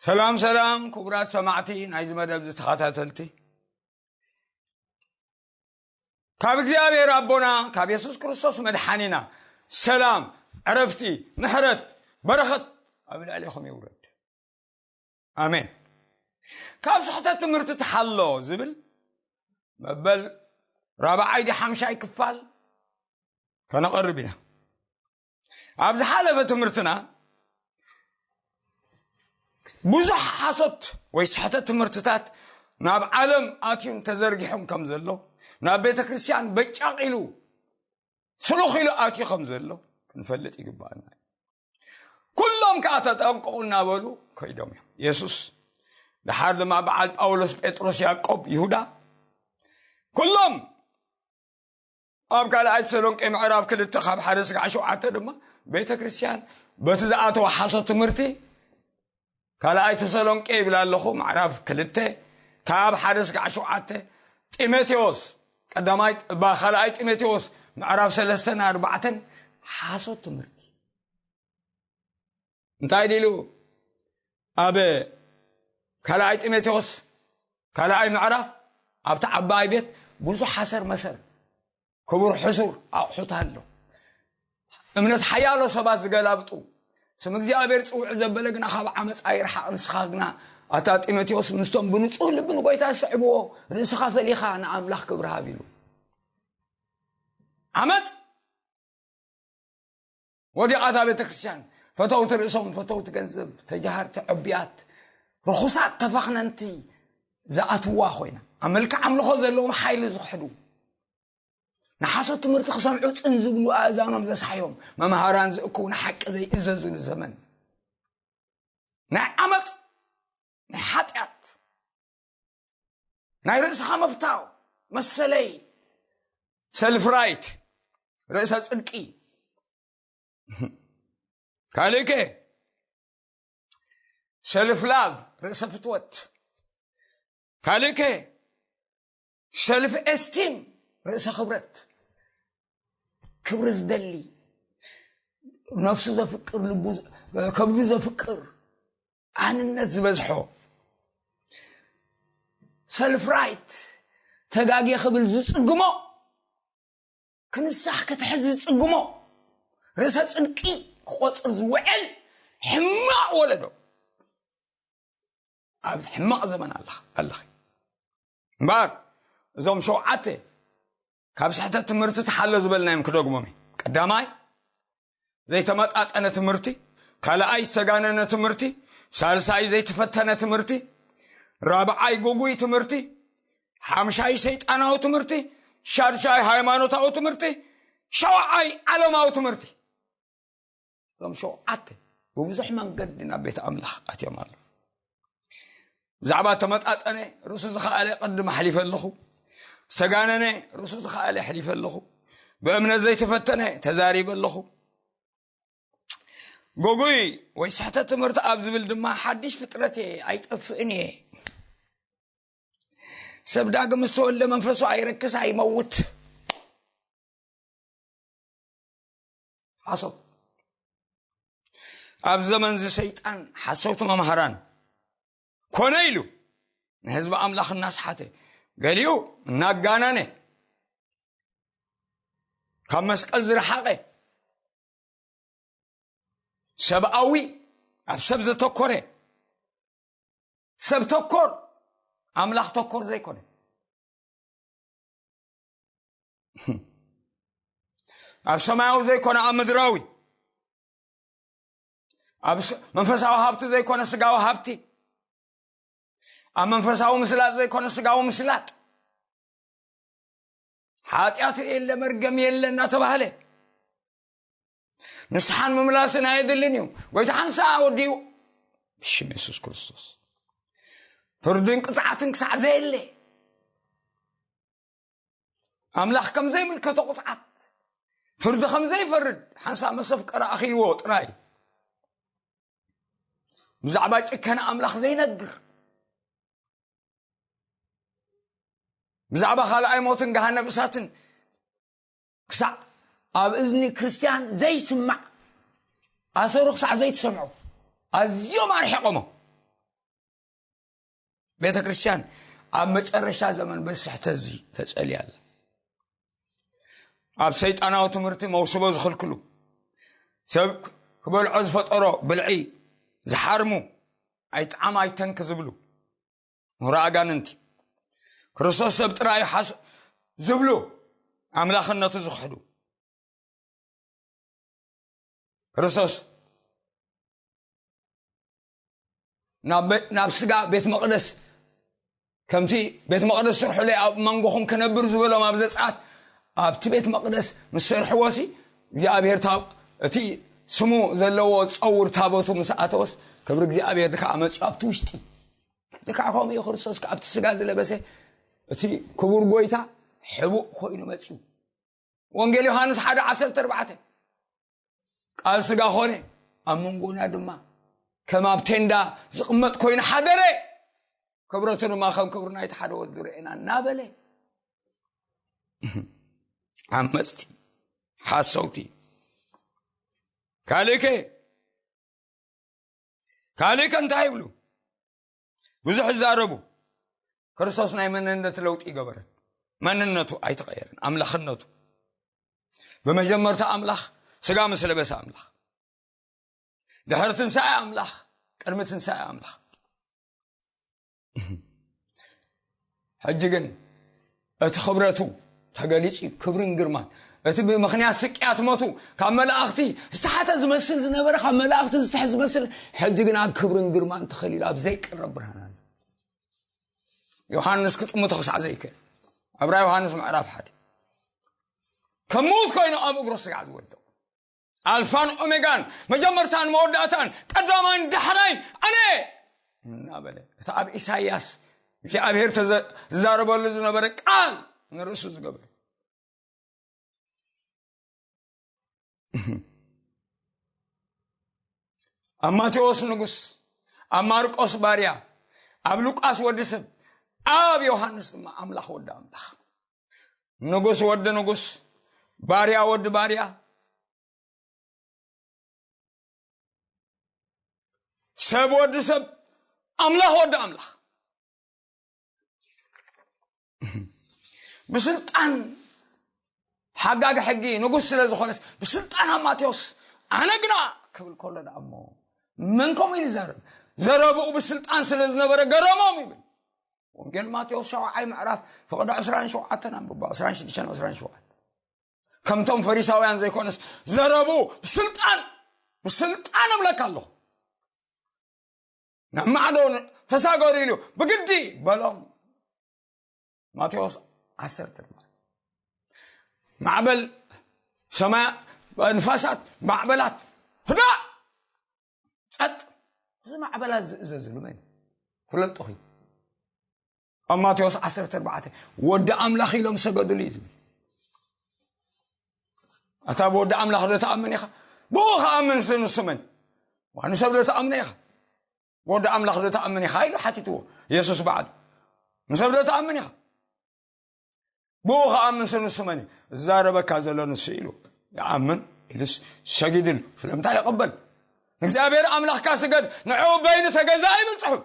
ሰላም ሰላም፣ ክቡራት ሰማዕቲ ናይዚ መደብ ዝተኸታተልቲ፣ ካብ እግዚኣብሔር ኣቦና ካብ የሱስ ክርስቶስ መድሓኒና ሰላም፣ ዕረፍቲ፣ ምሕረት፣ በረኸት ኣብ ልዕሌኹም ይውረድ። ኣሜን። ካብ ስሕተት ትምህርቲ ተሓሎ ዝብል መበል ራብዓይ ዲ ሓምሻይ ክፋል ከነቐርብ ኢና። ኣብ ዝሓለፈ ትምህርትና ብዙሕ ሓሶት ወይ ስሕተት ትምህርትታት ናብ ዓለም ኣትዩን ተዘርጊሑን ከም ዘሎ፣ ናብ ቤተ ክርስቲያን በጫቕ ኢሉ ስሉኽ ኢሉ ኣትዩ ከም ዘሎ ክንፈልጥ ይግባኣና። ኩሎም ከዓ ተጠንቀቑ እናበሉ ከይዶም እዮም። የሱስ ድሓር ድማ በዓል ጳውሎስ፣ ጴጥሮስ፣ ያዕቆብ፣ ይሁዳ ኩሎም ኣብ ካልኣይ ተሰሎንቄ ምዕራፍ ክልተ ካብ ሓደ ስጋዕ ሸውዓተ ድማ ቤተ ክርስቲያን በቲ ዝኣተወ ሓሶት ትምህርቲ፣ ካልኣይ ተሰሎንቄ ይብል ኣለኹ ምዕራፍ ክልተ ካብ ሓደ ስጋዕ ሸውዓተ፣ ጢሞቴዎስ ቀዳማይ፣ እባ ካልኣይ ጢሞቴዎስ ምዕራፍ ሰለስተን ኣርባዕተን ሓሶት ትምህርቲ እንታይ ዲሉ ኣብ ካልኣይ ጢሞቴዎስ ካልኣይ ምዕራፍ ኣብቲ ዓባይ ቤት ብዙሕ ሓሰር መሰር ክቡር ሕሱር ኣቑሑት ኣሎ። እምነት ሓያሎ ሰባት ዝገላብጡ፣ ስም እግዚኣብሔር ጽውዕ ዘበለ ግና ካብ ዓመፃ ይርሓቕ። ንስኻ ግና ኣታ ጢሞቴዎስ ምስቶም ብንጹህ ልቢ ንጎይታ ዝስዕብዎ ርእስኻ ፈሊኻ ንኣምላኽ ክብሪ ሃብ ኢሉ። ዓመፅ ወዲቓታ ቤተ ክርስቲያን፣ ፈተውቲ ርእሶም፣ ፈተውቲ ገንዘብ፣ ተጃሃርቲ ዕብያት፣ ርኹሳት ተፋኽነንቲ ዝኣትዋ ኮይና፣ ኣብ መልክዕ ኣምልኾ ዘለዎም ሓይሊ ዝኽሕዱ፣ ንሓሶት ትምህርቲ ክሰምዑ ጽን ዝብሉ ኣእዛኖም ዘሳሕዮም፣ መምሃራን ዝእክቡ ንሓቂ ዘይእዘዝሉ ዘመን፣ ናይ ዓመፅ፣ ናይ ሓጢኣት፣ ናይ ርእስኻ ምፍታው፣ መሰለይ፣ ሰልፍ ራይት፣ ርእሰ ጽድቂ፣ ካልእከ ሰልፍ ላቭ፣ ርእሰ ፍትወት፣ ካልእከ ሰልፍ ኤስቲም፣ ርእሰ ክብረት፣ ክብሪ ዝደሊ፣ ነፍሱ ዘፍቅር፣ ልቡ ከብዱ ዘፍቅር፣ ኣንነት ዝበዝሖ፣ ሰልፍ ራይት፣ ተጋጌ ክብል ዝጽግሞ፣ ክንሳሕ ክትሕዝ ዝጽግሞ፣ ርእሰ ጽድቂ ክቆጽር ዝውዕል ሕማቕ ወለዶ ኣብዚ ሕማቕ ዘመን ኣለኽ ኣለኺ። እምበኣር እዞም ሸውዓተ ካብ ስሕተት ትምህርቲ ተሓሎ ዝበልናዮም ክደግሞም እየ። ቀዳማይ ዘይተመጣጠነ ትምህርቲ፣ ካልኣይ ዝተጋነነ ትምህርቲ፣ ሳልሳይ ዘይተፈተነ ትምህርቲ፣ ራብዓይ ጉጉይ ትምህርቲ፣ ሓምሻይ ሰይጣናዊ ትምህርቲ፣ ሻድሻይ ሃይማኖታዊ ትምህርቲ፣ ሸውዓይ ዓለማዊ ትምህርቲ። እዞም ሸውዓተ ብብዙሕ መንገዲ ናብ ቤት ኣምላኽ ኣትዮም ኣለዉ። ብዛዕባ ተመጣጠነ ርእሱ ዝኸኣለ ቅድም ኣሕሊፈ ኣለኹ። ዝተጋነነ ርእሱ ዝኸኣለ ኣሕሊፈ ኣለኹ። ብእምነት ዘይተፈተነ ተዛሪበ ኣለኹ። ጎጉይ ወይ ስሕተት ትምህርቲ ኣብ ዝብል ድማ ሓድሽ ፍጥረት እየ፣ ኣይጠፍእን እየ። ሰብ ዳግም ዝተወልደ መንፈሱ ኣይረክስ ኣይመውት። ሓሶት። ኣብ ዘመንዚ ሰይጣን ሓሰውቲ መምሃራን ኮነ ኢሉ ንህዝቢ ኣምላኽ እናስሓተ፣ ገሊኡ እናጋነነ፣ ካብ መስቀል ዝረሓቐ፣ ሰብኣዊ፣ ኣብ ሰብ ዘተኮረ፣ ሰብ ተኮር፣ ኣምላኽ ተኮር ዘይኮነ፣ ኣብ ሰማያዊ ዘይኮነ ኣብ ምድራዊ፣ ኣብ ስ- መንፈሳዊ ሃብቲ ዘይኮነ ስጋዊ ሃብቲ፣ ኣብ መንፈሳዊ ምስላጥ ዘይኮነ ስጋዊ ምስላጥ፣ ሓጢኣት የለ መርገም የለ እናተባህለ ንስሓን ምምላስን ኣየድልን እዩ። ጎይታ ሓንሳእ ወዲኡ ብሽም የሱስ ክርስቶስ ፍርድን ቅፅዓትን ክሳዕ ዘየለ፣ ኣምላኽ ከም ዘይምልከቶ ቅፅዓት ፍርዲ ከም ዘይፈርድ ሓንሳእ መሰፍቀረ ኣኺልዎ ጥራይ፣ ብዛዕባ ጭከነ ኣምላኽ ዘይነግር፣ ብዛዕባ ካልኣይ ሞትን ገሃነብ እሳትን ክሳዕ ኣብ እዝኒ ክርስትያን ዘይስማዕ፣ ኣሰሩ ክሳዕ ዘይትሰምዑ ኣዝዮም ኣርሒቖሞ። ቤተ ክርስቲያን ኣብ መጨረሻ ዘመን በስሕተ እዚ ተጸልያል። ኣብ ሰይጣናዊ ትምህርቲ መውስቦ ዝኽልክሉ፣ ሰብ ክበልዖ ዝፈጠሮ ብልዒ ዝሓርሙ፣ ኣይጣዕም ኣይተንክ ዝብሉ፣ ምሁራ ኣጋንንቲ፣ ክርስቶስ ሰብ ጥራይ ሓስ ዝብሉ፣ ኣምላኽነቱ ዝኽሕዱ፣ ክርስቶስ ናብ ቤ- ናብ ስጋ ቤት መቕደስ፣ ከምቲ ቤት መቕደስ ስርሑለይ ኣብ መንጎኹም ክነብር ዝበሎም ኣብ ዘጸኣት፣ ኣብቲ ቤት መቕደስ ምስ ሰርሕዎ ሲ እግዚኣብሔር ታብ እቲ ስሙ ዘለዎ ጸውር ታቦቱ ምስ ኣተወስ፣ ክብሪ እግዚኣብሔር ድካ መጽዩ ኣብቲ ውሽጢ። ድካ ከምኡ እዩ ክርስቶስ ኣብቲ ስጋ ዝለበሰ እቲ ክቡር ጎይታ ሕቡእ ኮይኑ መጽዩ። ወንጌል ዮሃንስ ሓደ ዓሰርተ ኣርባዕተ፣ ቃል ስጋ ኾነ፣ ኣብ መንጎና ድማ ከም ኣብ ቴንዳ ዝቕመጥ ኮይኑ ሓደረ፣ ክብረቱ ድማ ከም ክብሪ ናይቲ ሓደ ወዱ ርኤና እናበለ። ዓመፅቲ፣ ሓሰውቲ። ካልእከ ካልእከ እንታይ ይብሉ? ብዙሕ ይዛረቡ። ክርስቶስ ናይ መንነት ለውጢ ይገበረ። መንነቱ ኣይተቐየረን። ኣምላኽነቱ፣ ብመጀመርታ ኣምላኽ፣ ስጋ ምስ ለበሰ ኣምላኽ፣ ድሕሪ ትንሳኤ ኣምላኽ፣ ቅድሚ ትንሳኤ ኣምላኽ። ሕጂ ግን እቲ ክብረቱ ተገሊጹ እዩ፣ ክብርን ግርማን። እቲ ብምኽንያት ስቅያት ሞቱ ካብ መላእኽቲ ዝተሓተ ዝመስል ዝነበረ፣ ካብ መላእኽቲ ዝትሕት ዝመስል፣ ሕጂ ግን ኣብ ክብርን ግርማን ተኸሊሉ ኣብ ዘይቅረብ ብርሃን ኣሎ። ዮሃንስ ክጥምቶ ክሳዕ ዘይክእል፣ ኣብራ ዮሃንስ ምዕራፍ ሓደ፣ ከም ምዉት ኮይኑ ኣብ እግሩ ስጋዕ ዝወድቕ፣ ኣልፋን ኦሜጋን፣ መጀመርታን መወዳእታን፣ ቀዳማይን ዳሕራይን ኣነ እናበለ፣ እቲ ኣብ ኢሳይያስ እግዚኣብሔር ተዘ- ዝዛረበሉ ዝነበረ ቃል ንርእሱ ዝገበረ። ኣብ ማቴዎስ ንጉስ፣ ኣብ ማርቆስ ባርያ፣ ኣብ ሉቃስ ወዲ ሰብ፣ ኣብ ዮሃንስ ድማ ኣምላኽ ወዲ ኣምላኽ፣ ንጉስ ወዲ ንጉስ፣ ባርያ ወዲ ባርያ፣ ሰብ ወዲ ሰብ፣ ኣምላኽ ወዲ ኣምላኽ። ብስልጣን ሓጋጊ ሕጊ ንጉስ ስለ ዝኾነስ፣ ብስልጣን ኣብ ማቴዎስ ኣነ ግና ክብል ከሎ ደኣ እሞ፣ መን ከምኡ ኢሉ ይዛረብ? ዘረብኡ ብስልጣን ስለ ዝነበረ ገረሞም ይብል። ወንጌል ማቴዎስ ሸውዓይ ምዕራፍ ፍቕዲ ዕስራን ሸውዓተን ኣንብቦ፣ ዕስራን ሽዱሽተን ዕስራን ሸውዓተን። ከምቶም ፈሪሳውያን ዘይኮነስ፣ ዘረብኡ ብስልጣን፣ ብስልጣን እብለካ ኣለኹ፣ ናብ ማዕዶ ተሳገሩ ኢሉ ብግዲ በሎም። ማቴዎስ ዓሰርተ ድማ፣ ማዕበል ሰማያ፣ ንፋሳት፣ ማዕበላት፣ ህዳእ፣ ጸጥ። እዚ ማዕበላት ዝእዘዝሉ መን እዩ? ፍለጦኺ። ኣብ ማቴዎስ ዓሰርተ ኣርባዕተ፣ ወዲ ኣምላኽ ኢሎም ሰገዱሉ እዩ ዝብል። ኣታ ብወዲ ኣምላኽ ዶ ትኣምን ኢኻ? ብኡ ከኣምን ስ- ንሱ መን እዩ? ዋ፣ ንሰብ ዶ ትኣምኖ ኢኻ? ብወዲ ኣምላኽ ዶ ትኣምን ኢኻ? ኢሉ ሓቲትዎ የሱስ ባዕሉ። ንሰብ ዶ ትኣምን ኢኻ? ብኡ ከኣምን ስ- ንሱ መን እዩ? ዝዛረበካ ዘሎ ንሱ ኢሉ ይኣምን ኢሉስ ሰጊድሉ። ስለምንታይ ይቕበል? ንእግዚኣብሔር ኣምላኽካ ስገድ፣ ንዕኡ በይኑ ተገዛእ ይብል ጽሑፍ።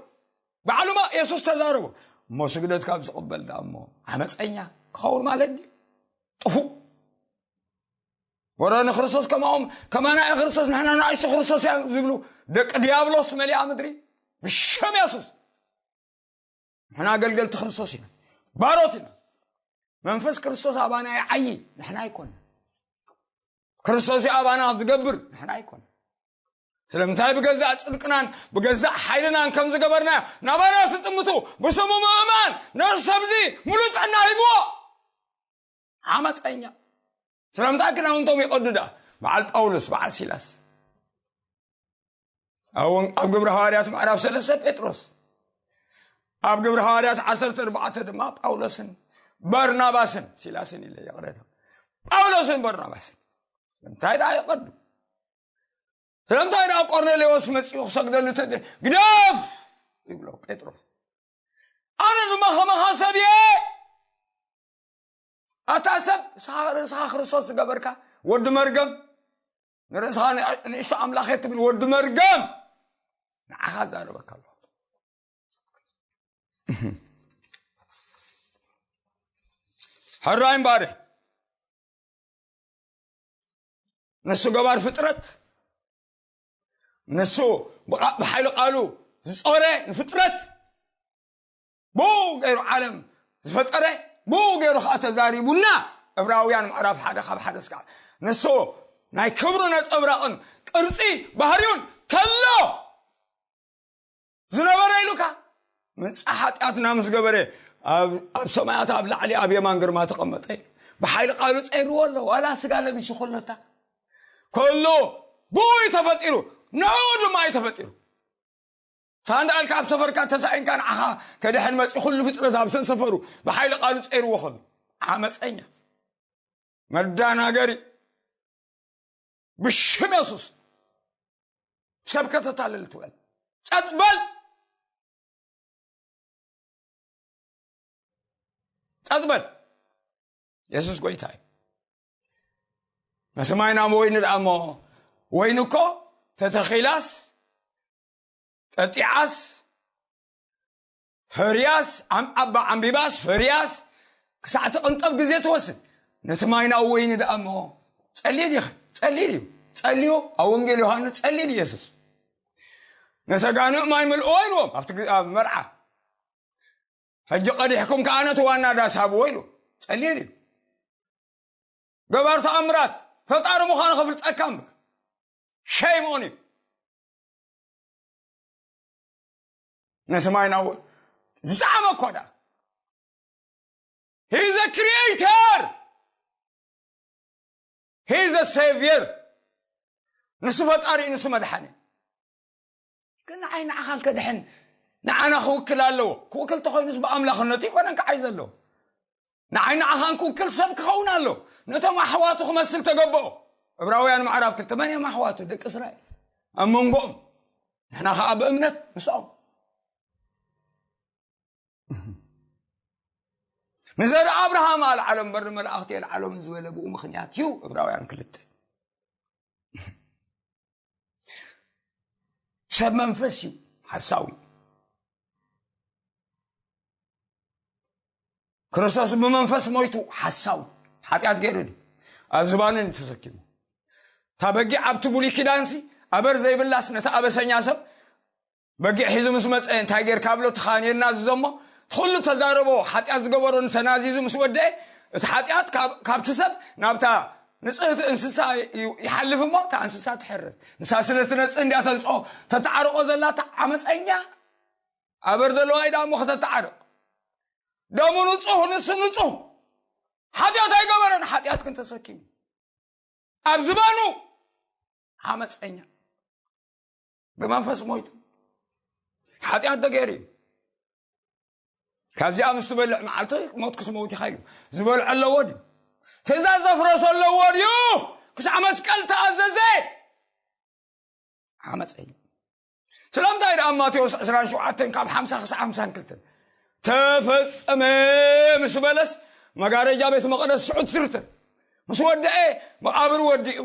ባዕሉ ማ የሱስ ተዛረቦ። እሞ ስግደት ካብ ዝቕበል ደኣ እሞ ዓመፀኛ ክኸውን ማለት ድዩ? ጥፉእ። ወረ ንክርስቶስ ከማኦም፣ ከማና እዩ ክርስቶስ፣ ንሕና ንኣሽቱ ክርስቶስ እያ ዝብሉ ደቂ ዲያብሎስ መሊኣ ምድሪ። ብሸም የሱስ ንሕና ኣገልገልቲ ክርስቶስ ኢና፣ ባሮት ኢና። መንፈስ ክርስቶስ ኣባና ይዓዪ፣ ንሕና ኣይኮን። ክርስቶስ እዩ ኣባና ዝገብር፣ ንሕና ኣይኮን። ስለምንታይ ብገዛእ ጽድቅናን ብገዛእ ሓይልናን ከም ዝገበርናዮ ናባና ትጥምቱ? ብስሙ ምእማን ነዚ ሰብዚ ሙሉእ ጥዕና ሂብዎ። ዓመፀኛ። ስለምንታይ ክዳውንቶም ይቐዱ ደኣ? በዓል ጳውሎስ፣ በዓል ሲላስ። ኣብ ወን- ኣብ ግብሪ ሃዋርያት ምዕራፍ ሰለስተ ጴጥሮስ፣ ኣብ ግብሪ ሃዋርያት ዓሰርተ ኣርባዕተ ድማ ጳውሎስን በርናባስን፣ ሲላስን ኢለ ይቕሬታ፣ ጳውሎስን በርናባስን። ስለምንታይ ደኣ ይቐዱ? ስለምንታይ ደኣ ቆርኔሌዎስ መጺኡ ክሰግደሉ ተደ ግደፍ ይብሎ ጴጥሮስ? ኣነ ድማ ከማኻ ሰብ እየ። ኣታ ሰብ፣ ንስኻ ርእስኻ ክርስቶስ ዝገበርካ ወዲ መርገም፣ ንርእስኻ ን- ንእሽቶ ኣምላኽ እየ ትብል ወዲ መርገም፣ ንዓኻ ዛረበካ ኣለኹ። ሕራይ እምባሪ፣ ንሱ ገባር ፍጥረት፣ ንሱ ብቓ-፣ ብሓይሊ ቃሉ ዝጾረ ንፍጥረት፣ ብኡ ገይሩ ዓለም ዝፈጠረ፣ ብኡ ገይሩ ኸዓ ተዛሪቡና። ዕብራውያን ምዕራፍ ሓደ ካብ ሓደ እስካዕ፣ ንሱ ናይ ክብሩ ነጸብራቕን ቅርጺ ባህሪውን ከሎ ዝነበረ ኢሉካ፣ ምንጻሕ ሓጢኣትና ምስ ገበረ፣ ኣብ፣ ኣብ ሰማያት ኣብ ላዕሊ ኣብ የማን ግርማ ተቐመጠ። ብሓይሊ ቃሉ ጸይርዎ ኣሎ። ዋላ ስጋ ለቢሱ ከሎታ፣ ከሎ ብኡ እዩ ተፈጢሩ፣ ንዕኡ ድማ እዩ ተፈጢሩ። ሳንዳልካ ኣብ ሰፈርካ ተሳኢንካ ንዓኻ ከድሕን መጺ፣ ኩሉ ፍጥረት ኣብ ሰንሰፈሩ ብሓይሊ ቃሉ ጸይርዎ ከሎ፣ ዓመጸኛ፣ መዳናገሪ፣ ብሽም የሱስ ሰብ ከተታልል ትውዕል። ጸጥ በል፣ ጸጥ በል። የሱስ ጎይታ እዩ። ነቲ ማይ ናብ ወይኒ ደኣ እሞ፣ ወይኒ እኮ ተተኺላስ፣ ጠጢዓስ፣ ፈርያስ፣ ዓም-፣ ኣባ ዓምቢባስ፣ ፈርያስ፣ ክሳዕ ትቕንጠብ ግዜ ትወስድ። ነቲ ማይ ናብ ወይኒ ደኣ እሞ፣ ጸልዩ ዲኸ? ጸልዩ ድዩ? ጸልዩ፣ ኣብ ወንጌል ዮሃንስ ጸልዩ ድዩ የሱስ? ነቲ ኣጋንዮ ማይ ምልእዎ ኢልዎም፣ ኣብቲ ግ-፣ ኣብ መርዓ። ሕጂ ቀዲሕኩም ከኣ ነቲ ዋና ዳስ ሃብዎ ኢሉ። ጸልዩ ድዩ? ገባር ተኣምራት፣ ፈጣሪ ምዃኑ ከፍልጠካ እምበር። ሸይም ኦን እዩ። ነቲ ማይ ናብ ዝሰዓመ እኮ ደኣ። He is a creator. He is a savior. ንሱ ፈጣሪ እዩ፣ ንሱ መድሓኒ። ግን ንዓይ ንዓኻን ከድሕን ንዓና ክውክል ኣለዎ። ክውክል ተኾይኑስ ብኣምላኽነቱ ይኮነን ክዓይ ዘለዎ። ንዓይ ንዓኻን ክውክል ሰብ ክኸውን ኣሎ። ነቶም ኣሕዋቱ ክመስል ተገበኦ። ዕብራውያን ምዕራፍ ክልተ፣ መን እዮም ኣሕዋቱ? ደቂ እስራኤል። ኣብ መንጎኦም፣ ንሕና ኸዓ ብእምነት ምስኦም። ንዘርኢ ኣብርሃም ኣልዓሎም እምበር ንመላእኽቲ የልዓሎም ዝበለ ብኡ ምኽንያት እዩ። ዕብራውያን ክልተ። ሰብ መንፈስ እዩ፣ ሓሳዊ። ክርስቶስ ብመንፈስ ሞይቱ፣ ሓሳዊ፣ ሓጢኣት ገይሩ ድዩ? ኣብ ዝባኑ እዩ ተሰኪሙ። እታ በጊዕ ኣብቲ ብሉይ ኪዳንሲ ኣበር ዘይብላስ ነቲ ኣበሰኛ ሰብ በጊዕ ሒዙ ምስ መጸ እንታይ ጌርካ ብሎ ተኻንየና ዝዘሞ፣ እቲ ኩሉ ተዛረቦ፣ ሓጢኣት ዝገበሮ ንተናዚዙ ምስ ወደአ፣ እቲ ሓጢኣት ካብ-፣ ካብቲ ሰብ ናብታ ንጽህቲ እንስሳ ዩ-፣ ይሓልፍ እሞ፣ እታ እንስሳ ትሕረድ። ንሳ ስለ ትነጽህ እንድያ ተንጽሆ፣ ተተዓርቆ ዘላ እታ ዓመጸኛ ኣበር ዘለዋ ኢዳ እሞ ከተተዓርቕ። ደሙ ንጹህ፣ ንሱ ንጹህ። ሓጢኣት ኣይገበረን፣ ሓጢኣት ግን ተሰኪሙ። ኣብ ዝባኑ ዓመጸኛ። ብመንፈስ ሞይቱ። ሓጢኣት ዶ ገይሩ እዩ? ካብዚኣ ምስ ትበልዕ መዓልቲ ሞት ክትመውት ኢኻ ኢሉ። ዝበልዖ ኣለዎ ድዩ? ትእዛዝ ዘፍረሶ ኣለዎ ድዩ? ክሳዕ መስቀል ተኣዘዘ። ዓመፀ እዩ። ስለምንታይ ደኣ ኣብ ማቴዎስ ዕስራን ሸውዓተን ካብ ሓምሳ ክሳዕ ሓምሳን ክልተን ተፈጸመ ምስ በለስ መጋረጃ ቤት መቕደስ ስዑት ትርትር ምስ ወደአ መቓብር ወዲኡ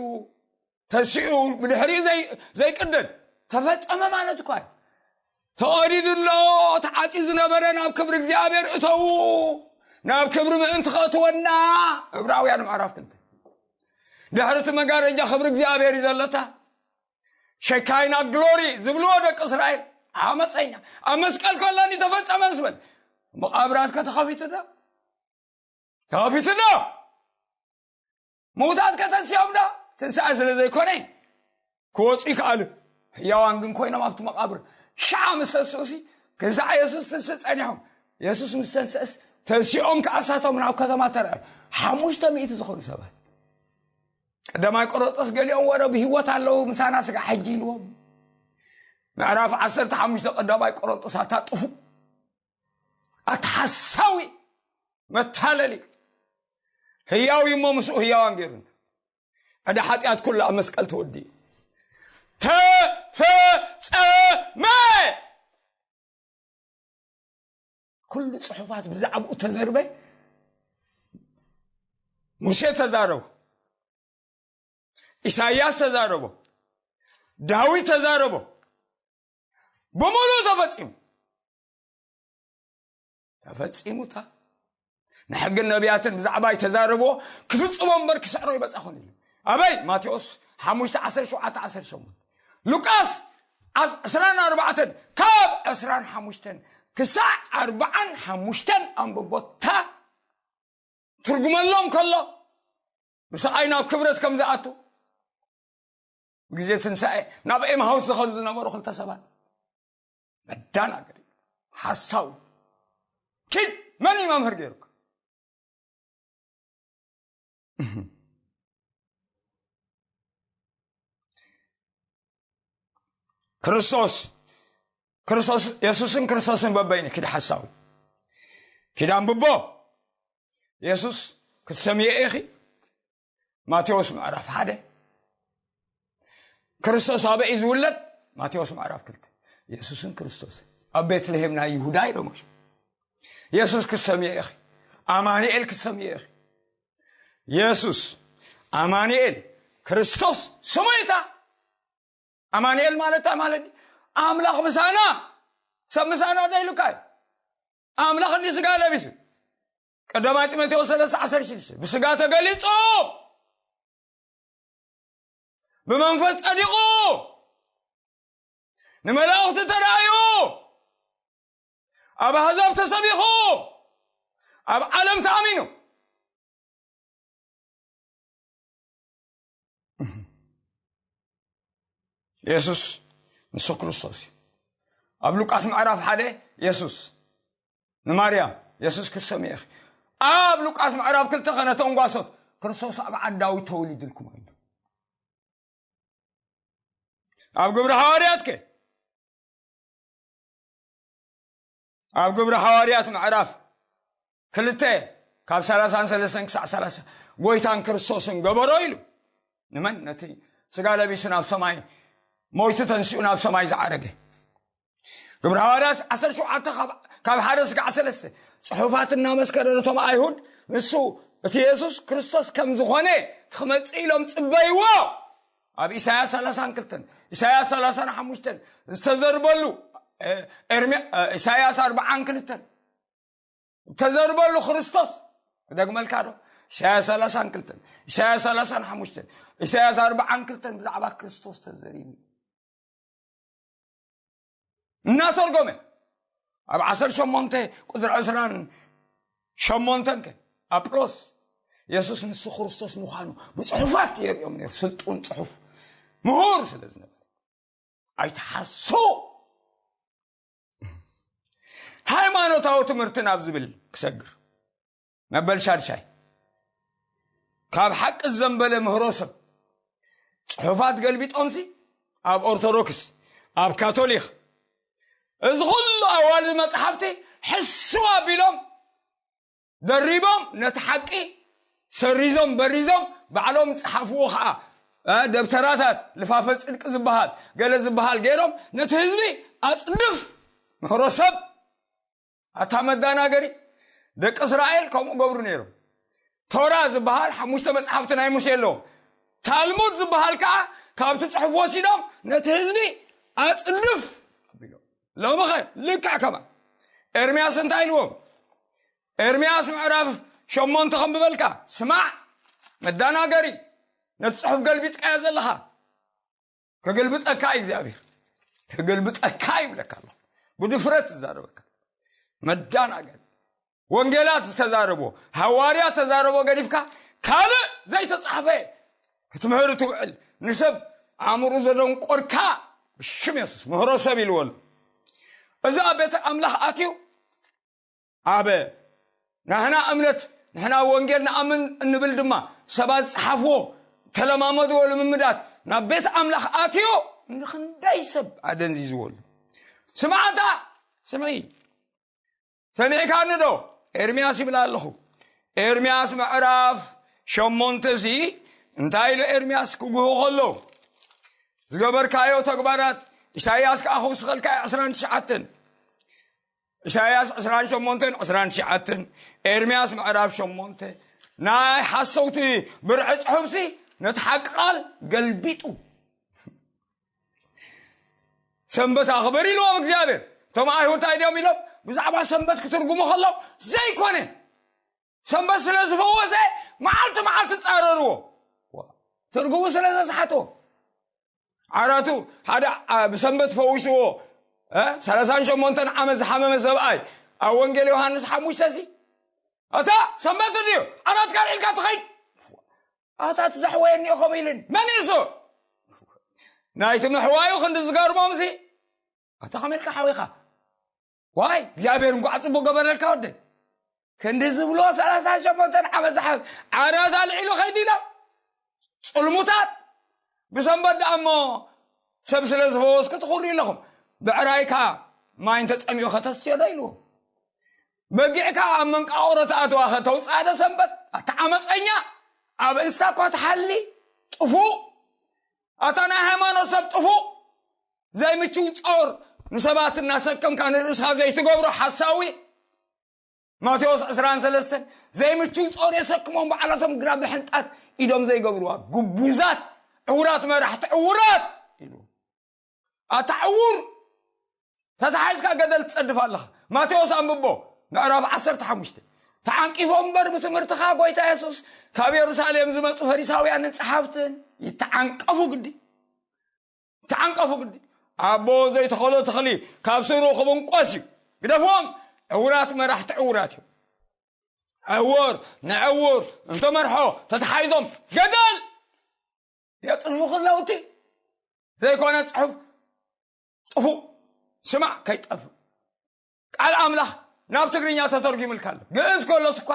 ተሲኡ ብድሕሪኡ ዘይ-፣ ዘይቅደድ ተፈጸመ ማለት እኳ እዩ። ተቐዲዱ ኣሎ፣ ተዓጽዩ ዝነበረ ናብ ክብሪ እግዚኣብሔር እተዉ፣ ናብ ክብሪ ምእንቲ ከእትወና። ዕብራውያን ምዕራፍ ክልተ። ድሕሪ እቲ መጋረጃ ክብሪ እግዚኣብሔር እዩ ዘለታ። ሸካይና ግሎሪ ዝብልዎ ደቂ እስራኤል ዓመፀኛ ኣብ መስቀል ከሎኒ ተፈጸመ ምስ በል መቓብራት ከተኸፊቱ ዶ? ተኸፊቱ ዶ? ምዉታት ከተንስኦም ዶ? ትንሳኤ ስለ ዘይኮነ ክወፁ ይከኣሉ። ህያዋን ግን ኮይኖም ኣብቲ መቓብር ሸዓ ምስ ተስኡሲ ክንሳዕ የሱስ ትንስእ ጸኒሖም። የሱስ ምስ ተንስእስ ተንሲኦም ከኣሳቶም ናብ ከተማ ተረኣዩ። ሓሙሽተ ሚእቲ ዝኾኑ ሰባት። ቀዳማይ ቆሮንጦስ ገሊኦም ወረ ብህይወት ኣለዉ፣ ምሳና ስጋ ሕጂ ኢልዎም። ምዕራፍ ዓሰርተ ሓሙሽተ ቀዳማይ ቆሮንጦስ ኣታ ጥፉእ፣ ኣታ ሓሳዊ፣ መታለሊ። ህያው እዩ እሞ ምስኡ ህያዋን ገይሩና። ዕዳ ሓጢኣት ኩሉ ኣብ መስቀል ተወዲኡ። ተፈጸመ። ኩሉ ጽሑፋት ብዛዕባኡ ተዘርበ። ሙሴ ተዛረቦ፣ ኢሳይያስ ተዛረቦ፣ ዳዊት ተዛረቦ። ብምሉእ ተፈጺሙ። ተፈጺሙታ። ንሕግን ነቢያትን ብዛዕባይ ተዛረብዎ፣ ክፍጽሞ እምበር ክስዕሮ ይበጻኹን ኢሉ። ኣበይ? ማቴዎስ ሓሙሽተ ዓሰርተ ሸውዓተ ዓሰርተ ሸሞንተ። ሉቃስ ዓስ- ዕስራን ኣርባዕተን፣ ካብ ዕስራን ሓሙሽተን ክሳዕ ኣርባዓን ሓሙሽተን ኣንብቦታ ትርጉመሎም ከሎ፣ ብሰኣይ ናብ ክብረት ከም ዝኣቱ፣ ብግዜ ትንሳኤ ናብ ኤምሃውስ ዝኸዱ ዝነበሩ ክልተ ሰባት፣ መዳናገሪ፣ ሓሳዊ፣ ኪድ፣ መን እዩ መምህር ገይሩካ? ክርስቶስ፣ ክርስቶስ፣ የሱስን ክርስቶስን በበይኑ ኪድ ሓሳዊ። ኪድ ኣንብቦ። የሱስ ክትሰምየ ኢኺ። ማቴዎስ ምዕራፍ ሓደ። ክርስቶስ ኣበይ እዩ ዝውለድ? ማቴዎስ ምዕራፍ ክልተ። የሱስን ክርስቶስ ኣብ ቤትልሄም ናይ ይሁዳ ኢሎም። የሱስ ክትሰምየ ኢኺ። ኣማኑኤል ክትሰምየ ኢኺ። የሱስ ኣማኑኤል ክርስቶስ ስሙ እዩ። ኣማኑኤል ማለት እንታይ ማለት እዩ? ኣምላኽ ምሳና፣ ሰብ ምሳና ዶ ኢሉካ እዩ? ኣምላኽ እንዲ ስጋ ለቢሱ። ቀዳማይ ጢሞቴዎስ ሰለስተ ዓሰርተ ሽዱሽተ፣ ብስጋ ተገሊጹ፣ ብመንፈስ ጸዲቑ፣ ንመላእኽቲ ተራእዩ፣ ኣብ ኣህዛብ ተሰቢኹ፣ ኣብ ዓለም ተኣሚኑ። የሱስ ንሱ ክርስቶስ እዩ። ኣብ ሉቃስ ምዕራፍ ሓደ፣ የሱስ ንማርያም፣ የሱስ ክትሰምየ ኢኺ። ኣብ ሉቃስ ምዕራፍ ክልተ ከ ነቶም ጓሶት፣ ክርስቶስ ኣብ ዓዲ ዳዊት ተወሊዱልኩም ኣሎ። ኣብ ግብሪ ሃዋርያት ከ፣ ኣብ ግብሪ ሃዋርያት ምዕራፍ ክልተ፣ ካብ ሰላሳን ሰለስተን ክሳዕ ሰላሳ፣ ጎይታን ክርስቶስን ገበሮ ኢሉ። ንመን? ነቲ ስጋ ለቢሱ ናብ ሰማይ፣ ሞይቱ ተንሲኡ ናብ ሰማይ ዝዓረገ። ግብሪ ሃዋርያት ዓሰርተ ሸውዓተ ካብ፣ ካብ ሓደ ስጋዕ ሰለስተ፣ ጽሑፋት እናመስከረ ነቶም ኣይሁድ፣ ንሱ እቲ የሱስ ክርስቶስ ከም ዝኾነ ክመጽእ ኢሎም ጽበይዎ። ኣብ ኢሳያስ ሰላሳን ክልተን፣ ኢሳያስ ሰላሳን ሓሙሽተን ዝተዘርበሉ፣ እ፣ ኤርምያ-፣ እ፣ ኢሳያስ ኣርባዓን ክልተን ተዘርበሉ ክርስቶስ። ክደግመልካ ዶ? ኢሳያስ ሰላሳን ክልተን፣ ኢሳያስ ሰላሳን ሓሙሽተን፣ ኢሳያስ ኣርባዓን ክልተን ብዛዕባ ክርስቶስ ተዘሪቡ። እናተርጎመ ኣብ ዓሰርተ ሸሞንተ ቁጽሪ ዕስራን ሸሞንተን ከ ኣጵሎስ የሱስ ንሱ ክርስቶስ ምዃኑ ብጽሑፋት የርእዮም ነይሩ። ስልጡን ጽሑፍ ምሁር ስለ ዝነበረ ኣይትሓሱ። ሃይማኖታዊ ትምህርቲ ናብ ዝብል ክሰግር መበል ሻድሻይ፣ ካብ ሓቂ ዘንበለ ምህሮ ሰብ ጽሑፋት ገልቢጦምሲ ኣብ ኦርቶዶክስ፣ ኣብ ካቶሊክ፣ እዚ ኩሉ ኣዋልድ መጽሓፍቲ ሕስው ኣቢሎም ደሪቦም ነቲ ሓቂ ሰሪዞም በሪዞም ባዕሎም ጸሓፍዎ ኸዓ፣ እ፣ ደብተራታት ልፋፈ ጽድቂ ዝበሃል ገለ ዝበሃል ገይሮም ነቲ ህዝቢ ኣጽድፍ ምህሮ ሰብ ኣታ መዳናገሪ። ደቂ እስራኤል ከምኡ ገብሩ ነይሮም። ቶራ ዝበሃል ሓሙሽተ መጽሓፍቲ ናይ ሙሴ ኣለዎም። ታልሙድ ዝበሃል ከዓ ካብቲ ጽሑፍ ወሲዶም ነቲ ህዝቢ ኣጽድፍ ኣቢሎም። ሎሚ ኸ ልክዕ ከማ ኤርምያስ እንታይ ኢልዎም? ኤርምያስ ምዕራፍ ሸሞንተ ከንብበልካ፣ ስማዕ መዳናገሪ፣ ነቲ ጽሑፍ ገልቢጥካዮ ዘለኻ። ክግልብጠካ እዩ እግዚኣብሔር፣ ክግልብጠካ ይብለካ ኣለኹ። ብድፍረት ዝዛረበካ መዳናገሪ። ወንጌላት ዝተዛረቦ፣ ሃዋርያ ተዛረቦ ገዲፍካ ካልእ ዘይተጻሕፈ ክትምህር ትውዕል፣ ንሰብ ኣእምሮ ዘደንቆርካ፣ ብሽም የሱስ ምህሮ ሰብ ኢልዎ ኣሎ። እዚ ኣብ ቤተ ኣምላኽ ኣትዩ ኣብ ናህና እምነት፣ ንሕና ወንጌል ንኣምን እንብል ድማ ሰባት ዝጸሓፍዎ፣ ተለማመድዎ ልምምዳት ናብ ቤት ኣምላኽ ኣትዮ ንኽንደይ ሰብ ኣደንዚዝዎ ኣሎ። ስምዓታ፣ ስምዒ፣ ሰሚዕካኒ ዶ? ኤርምያስ ይብላ ኣለኹ። ኤርምያስ ምዕራፍ ሸሞንተ እዚ እንታይ ኢሉ ኤርምያስ ክጉሁ ከሎ? ዝገበርካዮ ተግባራት፣ ኢሳይያስ ከኣ ክውስኸልካ ዕስራን ትሽዓተን። ኢሳይያስ ዕስራን ሸሞንተን ዕስራን ትሽዓተን፣ ኤርምያስ ምዕራፍ ሸሞንተ፣ ናይ ሓሰውቲ ብርዒ ጽሑፍሲ ነቲ ሓቂ ቃል ገልቢጡ። ሰንበት ኣኽብር ኢልዎም እግዚኣብሔር። እቶም ኣይሁድ እንታይ ድዮም ኢሎም? ብዛዕባ ሰንበት ክትርጉሙ ከሎ ዘይኮነ፣ ሰንበት ስለ ዝፈወሰ መዓልቲ መዓልቲ ጻረርዎ፣ ትርጉሙ ስለ ዘስሓትዎ። ዓራቱ ሓደ፣ አ፣ ብሰንበት ፈዊስዎ፣ እ፣ ሰላሳን ሸሞንተን ዓመት ዝሓመመ ሰብኣይ ኣብ ወንጌል ዮሃንስ ሓሙሽተ ሲ፣ ኣታ ሰንበት ድዩ ዓራት ካልዒልካ ትኸይድ? ኣታ እቲ ዘሕወየ እኒኦ ከምኡ ኢሉኒ። መን እዩ እሱ? ናይቲ ምሕዋዩ ክንዲ ዝገርሞም ሲ፣ ኣታ ከመይ ኢልካ ሓዊኻ? ዋይ እግዚኣብሔር እንኳዕ ጽቡቅ ገበረልካ ወደ። ክንዲ ዝብሎ ሰላሳ ሸሞንተ ዓመት ዝሓብ ዓራት ኣልዒሉ ከይዱ ኢሎም። ጽልሙታት። ብሰንበት ደኣ እሞ ሰብ ስለ ዝፈወስኩ ትኹሩ ኣለኹም። ብዕራይካ ማይ እንተጸሚኡ ከተስትዮ ዶ ኢልዎ? በጊዕካ ኣብ መንቃቆሮ ተኣትዋ ከተውጽኣ ዶ ሰንበት? ኣታ ዓመፀኛ፣ ኣብ እንስሳ እኳ ትሓሊ ጥፉእ። ኣታ ናይ ሃይማኖት ሰብ ጥፉእ። ዘይምችው ጾር ንሰባት እናሰከምካ ንርእስኻ ዘይትገብሮ ሓሳዊ። ማቴዎስ ዕስራን ሰለስተን ዘይምችው ጾር የሰክሞም ባዕላቶም ግና ብሕንጣት ኢዶም ዘይገብርዋ ግቡዛት ዕውራት መራሕቲ ዕውራት ኢሉ። ኣታ ዕውር ተታሒዝካ ገደል ትጸድፍ ኣለኻ። ማቴዎስ ኣንብቦ ምዕራፍ ዓሰርተ ሓሙሽተ። ተዓንቂፎም እምበር ብትምህርትኻ ጎይታ የሱስ ካብ የሩሳሌም ዝመጹ ፈሪሳውያንን ጸሓፍትን ይተዓንቀፉ ግዲ። ይተዓንቀፉ ግዲ። ኣቦ ዘይተኸሎ ተኽሊ ካብ ስሩ ክብንቆስ እዩ። ግደፍዎም። ዕውራት መራሕቲ ዕውራት እዮም። ዕውር ንዕውር እንተመርሖ ተተሓይዞም ገደል የጽርፉ ከለውቲ ዘይኮነ ጽሑፍ ጥፉእ ስማዕ ከይጠፍእ። ቃል ኣምላኽ ናብ ትግርኛ ተተርጉምልካ ኣሎ። ግእዝ ከሎስ እኳ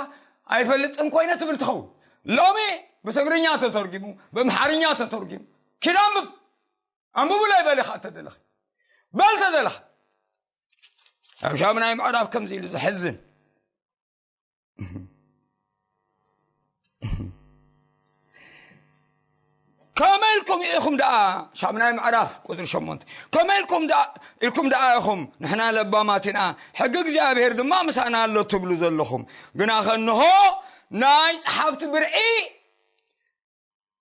ኣይፈልጥን ኮይነ ትብል ትኸውን። ሎሚ ብትግርኛ ተተርጉሙ፣ ብኣምሓርኛ ተተርጉሙ። ኪድ ኣንብብ። ኣንብቡለይ በል ኢኻ እተደለኺ። በል ተደለኻ። ኣብ ሻምናይ ምዕራፍ ከምዚ ኢሉ ዘሕዝን። ከመይ ኢልኩም ኢኹም ደኣ፣ ሻምናይ ምዕራፍ ቁጽሪ ሸሞንተ፣ ከመይ ኢልኩም ደኣ፣ ኢልኩም ደኣ ኢኹም፣ ንሕና ለባማት ኢና፣ ሕጊ እግዚኣብሔር ድማ ምሳና ኣሎ ትብሉ ዘለኹም። ግና ኸንሆ ናይ ጸሓፍቲ ብርዒ፣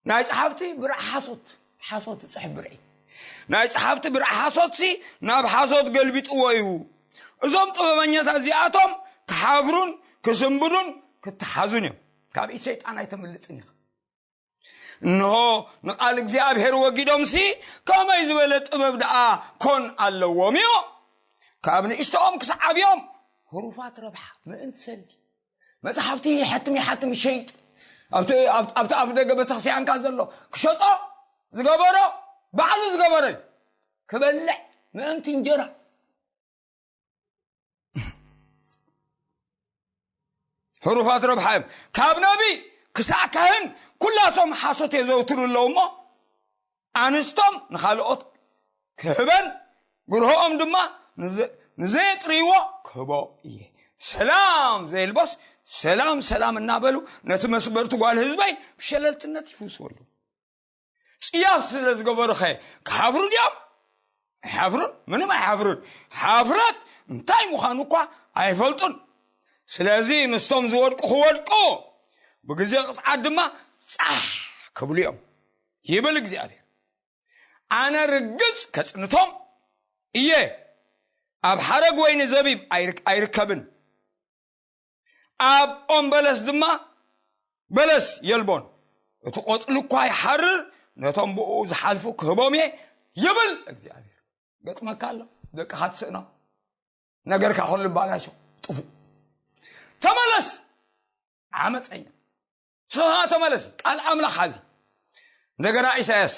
ናይ ጸሓፍቲ ብርዒ ሓሶት፣ ሓሶት ዝጽሕፍ ብርዒ፣ ናይ ጸሓፍቲ ብርዒ ሓሶትሲ ናብ ሓሶት ገልቢጥዎ እዩ። እዞም ጥበበኛታት እዚኣቶም ክሓፍሩን ክስንብዱን ክተሓዙን እዮም። ካብ ኢድ ሰይጣን ኣይተምልጥን ኢኻ። እንሆ ንቓል እግዚኣብሔር ወጊዶምሲ ከመይ ዝበለ ጥበብ ደኣ ኮን ኣለዎም እዩ። ካብ ንእሽቶኦም ክሳብ ዓብዮም ህሩፋት ረብሓ ምእንቲ ሰልዲ መጽሓፍቲ ይሓትም ይሓትም ይሸይጥ። ኣብቲ ኣብቲ ኣብቲ ኣፍ ደገ ቤተክርስትያንካ ዘሎ ክሸጦ ዝገበሮ ባዕሉ ዝገበረ እዩ። ክበልዕ ምእንቲ እንጀራ ሕሩፋት ረብሓ እዮም። ካብ ነቢ ክሳዕ ካህን ኩላቶም ሓሶት የዘውትሩ ኣለዉ እሞ ኣንስቶም ንኻልኦት ክህበን ግርሆኦም ድማ ንዘ- ንዘየጥርይዎ ክህቦ እየ። ሰላም ዘየልቦስ ሰላም ሰላም እናበሉ ነቲ መስበርቲ ጓል ህዝበይ ብሸለልትነት ይፍውስዎ ኣለዉ። ጽያፍ ስለ ዝገበሩኸ ክሓፍሩ ድዮም? ኣይሓፍሩን፣ ምንም ኣይሓፍሩን። ሓፍረት እንታይ ምዃኑ እኳ ኣይፈልጡን። ስለዚ ምስቶም ዝወድቁ ክወድቁ ብግዜ ቅጽዓት ድማ ጻሕ ክብሉ እዮም ይብል እግዚኣብሔር። ኣነ ርግጽ ከጽንቶም እየ፣ ኣብ ሓረግ ወይኒ ዘቢብ ኣይርክ- ኣይርከብን፣ ኣብ ኦም በለስ ድማ በለስ የልቦን። እቲ ቆጽሊ እኳ ይሓርር፣ ነቶም ብኡ ዝሓልፉ ክህቦም እየ ይብል እግዚኣብሔር። ገጥመካ ኣሎ፣ ደቅኻ ትስእኖ፣ ነገርካ ኩሉ ባላሾ፣ ጥፉእ። ተመለስ ዓመፀኛ። ስኻ ተመለስ፣ ቃል ኣምላኽ ሓዚ። እንደገና ኢሳያስ፣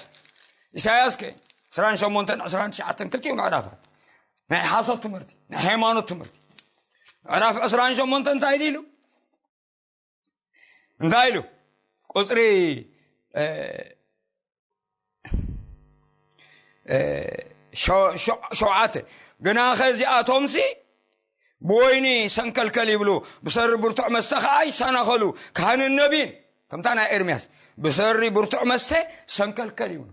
ኢሳያስ ከ ዕስራን ሸሞንተን ዕስራን ትሽዓተን ክልቲኡ ምዕራፋት ናይ ሓሶት ትምህርቲ፣ ናይ ሃይማኖት ትምህርቲ። ምዕራፍ ዕስራን ሸሞንተን እንታይ ኢሉ? እንታይ ኢሉ? ቁጽሪ እ፣ እ፣ ሸ- ሸ- ሸውዓተ። ግናኸ እዚኣቶምሲ ብወይኒ ሰንከልከል ይብሉ፣ ብሰሪ ብርቱዕ መስተ ኸዓ ይሰናኸሉ። ካህንን ነቢን ከምታ ናይ ኤርምያስ ብሰሪ ብርቱዕ መስተ ሰንከልከል ይብሉ።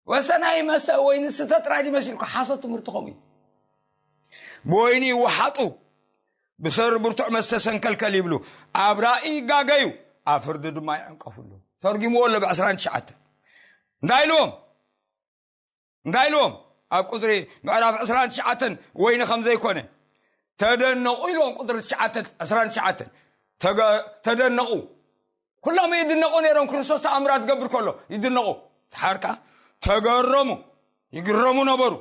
ወሰናይ መስተ ወይኒ ስተ ጥራይ ድመሲልኩ ሓሶት ትምህርቲ ከምኡ እዩ። ብወይኒ ይወሓጡ፣ ብሰሪ ብርቱዕ መስተ ሰንከልከል ይብሉ፣ ኣብ ራእይ ይጋገዩ፣ ኣብ ፍርዲ ድማ ይዕንቀፉ ኣለዉ። ተርጊምዎ ኣሎ ብ ዕስራን ትሽዓተን። እንታይ ኢልዎም? እንታይ ኢልዎም? ኣብ ቁፅሪ ምዕራፍ ዕስራን ትሽዓተን ወይኒ ከም ዘይኮነ ተደነቑ ኢልዎም። ቁፅሪ ትሽዓተ፣ ዕስራን ትሽዓተን። ተገ-፣ ተደነቑ። ኩሎም ይድነቑ ነይሮም፣ ክርስቶስ ተኣምራት ዝገብር ከሎ ይድነቑ። ድሓር ከኣ ተገረሙ፣ ይግረሙ ነበሩ።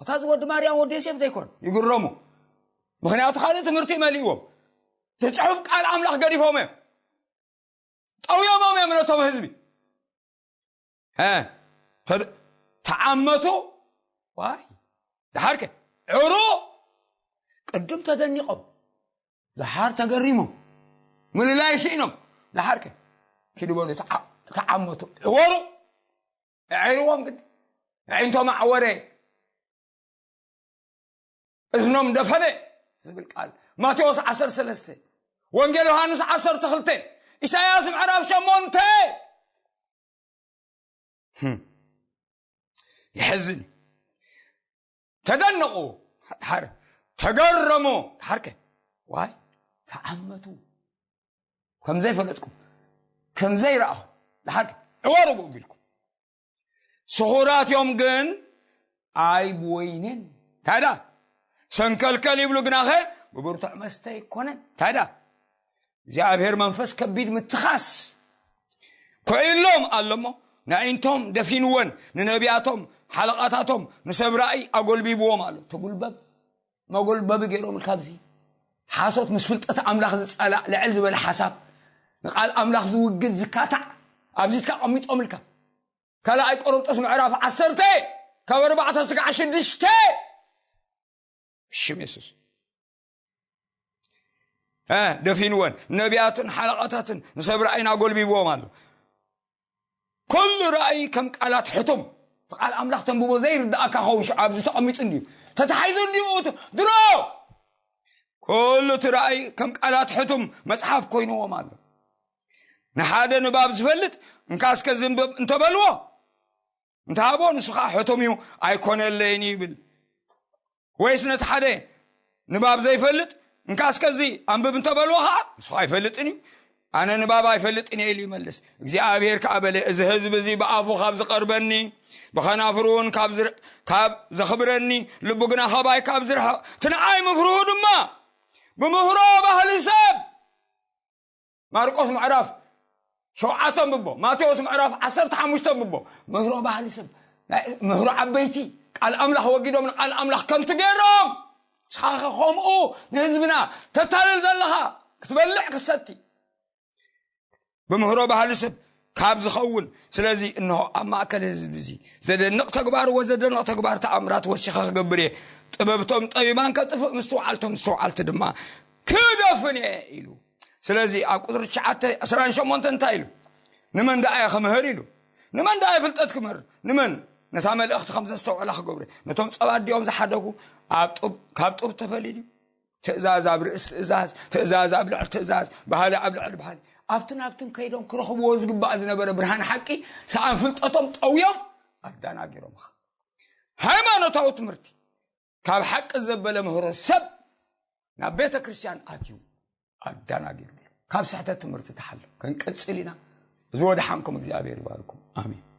እታ እዚ ወዲ ማርያም ወዲ ዮሴፍ ዘይኮን ይግረሙ። ምኽንያቱ ካልእ ትምህርቲ መሊእዎም። እቲ ጽሑፍ ቃል ኣምላኽ ገዲፎም እዮም። ጠውዮሞም እዮም ነቶም ህዝቢ። እ፣ ተድ-፣ ተዓመቱ። ዋይ፣ ደሓርከ ዕሩ ቅድም ተደኒቖም፣ ደሓር ተገሪሞም፣ ምልላይ ስኢኖም፣ ደሓርከ ኪዱ በሉ ተዓ-፣ ተዓመቱ። ዕወሩ፣ ኣዒርዎም ግዲ፣ ኣዒንቶም ኣዕወረ፣ እዝኖም ደፈነ ዝብል ቃል። ማቴዎስ ዓሰርተ ሰለስተ፣ ወንጌል ዮሃንስ ዓሰርተ ክልተ፣ ኢሳያስ ምዕራፍ ሸሞንተ። ህም። የሕዝን። ተደነቑ፣ ድሓር ተገረሙ፣ ድሓርከ ዋይ ተዓመቱ። ከም ዘይፈለጥኩም፣ ከም ዘይረኣኹም፣ ድሓር ዕወሩ ብኡ ቢልኩም። ስኹራት እዮም ግን ኣይ ብወይንን። እንታይ ደኣ? ሰንከልከል ይብሉ ግናኸ ብብርቱዕ መስተ ኣይኮነን። እንታይ ደኣ? እግዚኣብሔር መንፈስ ከቢድ ምትኻስ ኩዒሎም ኣሎ እሞ፣ ንኣዒንቶም ደፊንወን፣ ንነቢያቶም፣ ሓለቓታቶም፣ ንሰብ ራእይ ኣጎልቢብዎም ኣሎ። ተጉልበብ መጎልበቢ ገይሮምልካ። ኣብዚ ሓሶት ምስ ፍልጠት ኣምላኽ ዝጸላእ ልዕል ዝበለ ሓሳብ፣ ንቃል ኣምላኽ ዝውግድ ዝካታዕ ኣብዚትካ ቀሚጦምልካ። ካልኣይ ቆሮንጦስ ምዕራፍ ዓሰርተ ካብ ኣርባዕተ ስጋዕ ሽዱሽተ። ሽም የሱስ። እ፣ ደፊንወን፣ ነቢያትን ሓለቓታትን ንሰብ ራእይን ኣጎልቢብዎም ኣሎ። ኩሉ ራእይ ከም ቃላት ሕቱም፣ እቲ ቃል ኣምላኽ ተንብቦ ዘይርድኣካ ኸውን ሽዑ ኣብዚ ተቐሚጡ እንድዩ፣ ተታሒዙ እንድዩ። እቲ ድሮ ኩሉ እቲ ራእይ ከም ቃላት ሕቱም መጽሓፍ ኮይንዎም ኣሎ። ንሓደ ንባብ ዝፈልጥ እንካ እስከ ዝንበብ እንተበልዎ፣ እንተሃቦ ንሱ ኸዓ ሕቱም እዩ ኣይኮነለይን ይብል። ወይስ ነቲ ሓደ ንባብ ዘይፈልጥ እንካ እስከ እዚ ኣንብብ እንተበልዎ ኸዓ ንሱ ኸዓ ኣይፈልጥን እዩ። ኣነ ንባብ ኣይፈልጥን እየ ኢሉ ይመልስ። እግዚኣብሔር ከኣ በለ፣ እዚ ህዝቢ እዚ ብኣፉ ካብ ዝቐርበኒ፣ ብኸናፍሩ እውን ካብ ዝር-፣ ካብ ዘኽብረኒ፣ ልቡ ግና ኻባይ ካብ ዝርሕቕ፣ እቲ ንዓይ ምፍርሁ ድማ ብምህሮ ባህሊ ሰብ። ማርቆስ ምዕራፍ ሸውዓተ ኣንብቦ፣ ማቴዎስ ምዕራፍ ዓሰርተ ሓሙሽተ ኣንብቦ። ምህሮ ባህሊ ሰብ፣ ናይ ምህሮ ዓበይቲ ቃል ኣምላኽ ወጊዶም ንቃል ኣምላኽ ከምቲ ገይሮም። ንስኻ ኸ ከምኡ ንህዝብና ተታልል ዘለኻ፣ ክትበልዕ ክትሰቲ ብምህሮ ባህሊ ሰብ ካብ ዝኸውን። ስለዚ እንሆ ኣብ ማእከል ህዝቢ እዚ ዘደንቕ ተግባር ወዘደንቕ ተግባር ተኣምራት ወሲኸ ክገብር እየ። ጥበብቶም ጠቢባን ከጥፍእ፣ ምስትውዓልቶም ምስትውዓልቲ ድማ ክደፍን እየ ኢሉ። ስለዚ ኣብ ቁፅሪ ትሽዓተ ዕስራን ሸሞንተ እንታይ ኢሉ? ንመን ደኣ እየ ክምህር ኢሉ? ንመን ደኣ እየ ፍልጠት ክምህር? ንመን? ነታ መልእኽቲ ከም ዘስተውዕላ ክገብሩ። ነቶም ጸባ ኣዲኦም ዝሓደጉ ኣብ ጡብ፣ ካብ ጡብ ተፈልዩ ድዩ? ትእዛዝ ኣብ ርእሲ ትእዛዝ፣ ትእዛዝ ኣብ ልዕሊ ትእዛዝ፣ ባህሊ ኣብ ልዕሊ ባህሊ። ኣብትን ኣብትን ከይዶም ክረኽብዎ ዝግባእ ዝነበረ ብርሃን ሓቂ ሰኣን ፍልጠቶም ጠውዮም ኣደናጊሮምኻ። ሃይማኖታዊ ትምህርቲ ካብ ሓቂ ዘበለ ምህሮ ሰብ ናብ ቤተ ክርስቲያን ኣትዩ ኣደናጊሩ። ካብ ስሕተት ትምህርቲ ተሓሎ። ክንቅጽል ኢና። እዚ ወደሓንኩም እግዚኣብሔር ይባርኩም። ኣሜን።